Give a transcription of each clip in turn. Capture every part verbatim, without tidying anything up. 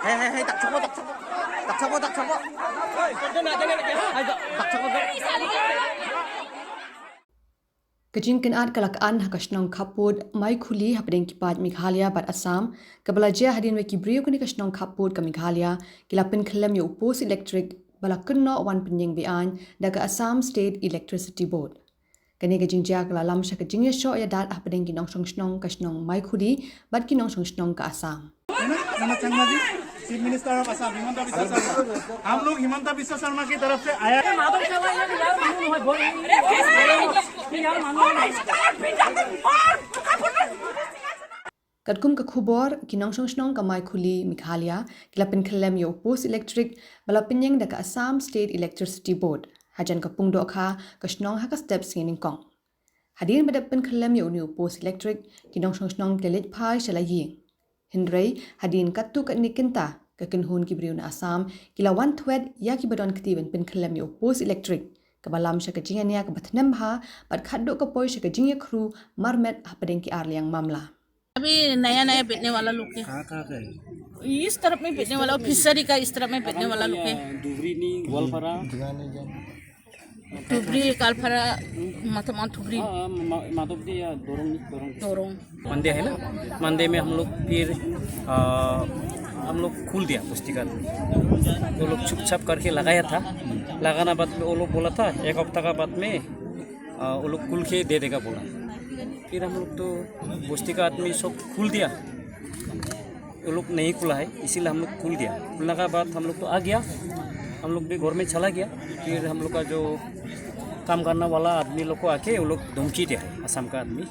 Hey, hey, hey, tak chabo, tak chabo. Tak chabo, tak chabo. Ka jingkynad ka la khan ha ka shnong khappud Maikhuli hapdeng ki paid Meghalaya bad Assam, kaba la jia hadien ba ki briew kane ka shnong khappud ka Meghalaya ki la pynkhyllem ïa u post elektrik ba la kynnoh wan pynïeng beaiñ da ka Assam State Electricity Board. Kane ka jingjia ka la lam sha ka jingïashoh ïadat hapdeng ki nongshong shnong ka shnong Maikhuli bad ki nongshong shnong ka Assam. है ना, मनोज संगमा जी, चीफ मिनिस्टर ऑफ असम हिमंता बिस्वा शर्मा, हम लोग हिमंता बिस्वा शर्मा की तरफ से आया है। Katkum ka khubor, ki nongshong shnong ka Maikhuli, Meghalaya ki la pynkhyllem ïa u post elektrik ba la pynïeng da ka Assam State Electricity Board hajan ka pung dohkha ka shnong ha ka step sngi nyngkong. Hadien ba dep pynkhyllem ïa une u post elektrik, ki nongshong shnong ki la leit phai sha la ïing. Hynrei hadien katto katne kynta, ka kynhun ki briew na Assam ki la wan thwet ïa kiba don kti ban pynkhyllem ïa u post elektrik, kaba lam sha ka jingïania kaba thnem bha bad khatduh ka poi sha ka jingïakhru marmet hapdeng ki arliang mamla. अभी नया नया बैठने वाला लोग है। कहाँ कहाँ का है? इस तरफ में बैठने वाला, फिशरी का इस तरफ में बैठने वाला लोग है। धुबरी नहीं, गोलपारा। धुबरी, गोलपारा, माधव, माधव धुबरी। हाँ, मा-, माधव दी या दोरंग, दोरंग। दोरंग। मंडे है ना, मंडे में हम लोग फिर, आ, हम लोग खोल दिया पुस्तिका। वो लोग छुप छाप करके लगाया था, लगाना बाद में वो लोग बोला था एक हफ्ता का बाद में, आ, वो लोग खुल के दे देगा बोला। फिर हम लोग तो बस्ती का आदमी सब खोल दिया, वो लोग नहीं खुला है, इसीलिए हम लोग खोल दिया। खुलने का बाद हम लोग तो आ गया, हम लोग भी घर में चला गया। फिर हम लोग का जो काम करने वाला आदमी लोग को आके वो लोग धमकी दिया है, असम का आदमी।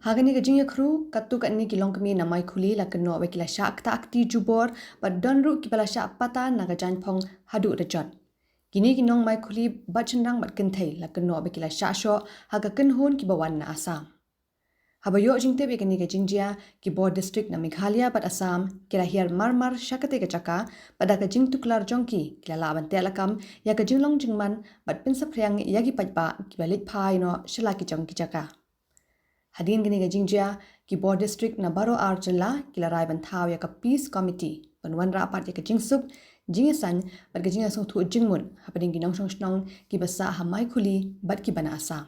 Ha kane ka jingïakhru, katto katne ki longkmie na Maikhuli la kynnoh ba ki la shah ktah kti jubor bad don ruh kiba la shah pata na ka jaiñphong haduh da jot. Kine ki nong Maikhuli bad shynrang bad kynthei la kynnoh ba ki la shah shoh ha ka kynhun kiba wan na Assam. Haba ïoh jingtip ïa kane ka jingjia, ki bor district na Meghalaya bad Assam ki la hiar marmar sha katei ka jaka, bad da ka jingtuklar jong ki, ki la lah ban teh lakam ïa ka jinglong jingman bad pynsaphriang ïa ki paidbah kiba leit phai noh sha la ki jong ki jaka. Hadien kane ka jingjia, ki bor district na baroh ar jylla ki la rai ban thaw ïa ka Peace Committee ban wanrah pat ïa ka jingsuk, jingïasaiñ bad ka jingïasngewthuh jingmut hapdeng ki nongshong shnong kiba sah ha Maikhuli bad kiba na Assam.